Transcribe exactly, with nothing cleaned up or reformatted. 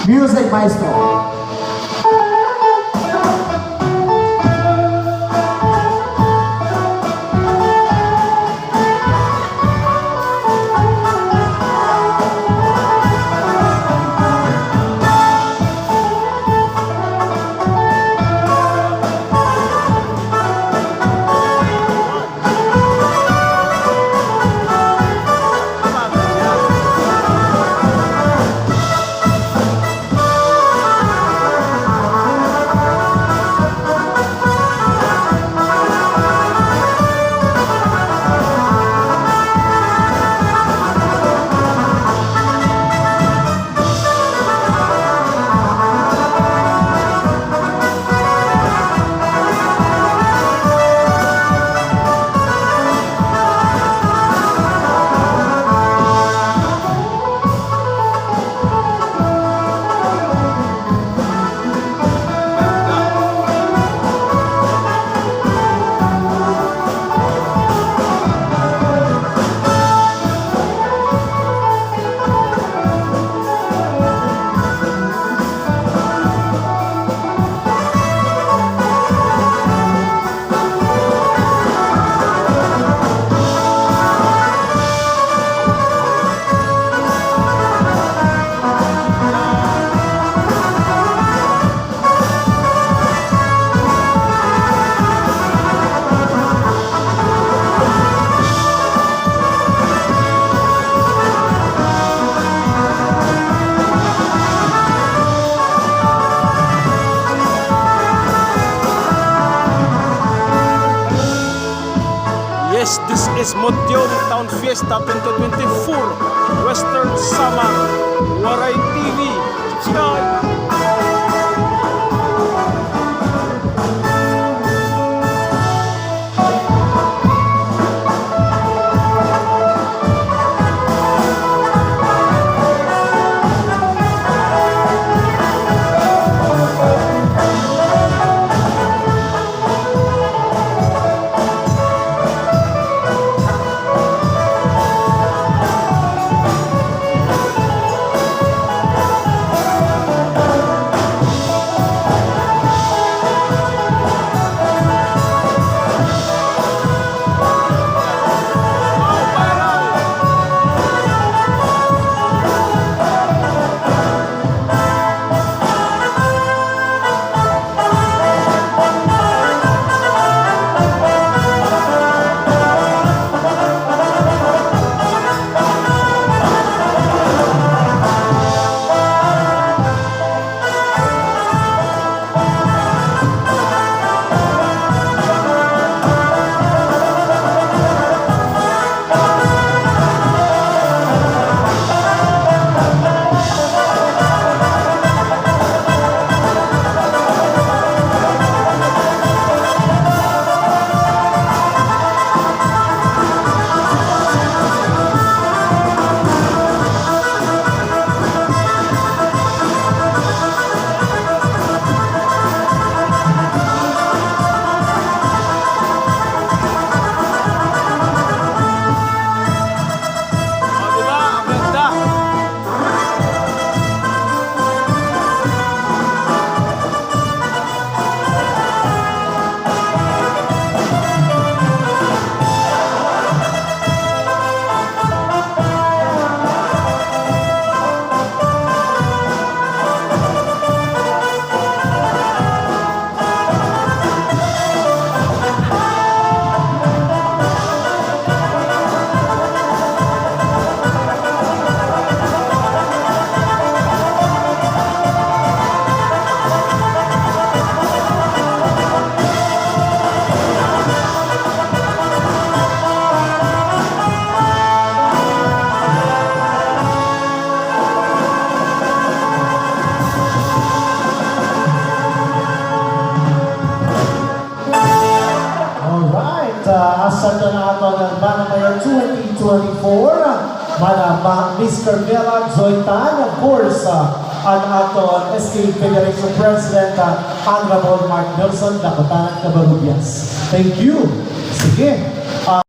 Music, maestro. Yes, this is Modion Town Fiesta twenty twenty-four, Western Samar, Waray T V. Subscribe! O, di ba? Ang ganda. Alright, ah, asya ito an aton Bana Maya twenty twenty-four. Madam, ah, Miss Carmela Joy Tan, of course, ah, an aton S K Federation President, ah, Honorable Mark Nelson Dacotan Cabarrubias. Thank you. Sige.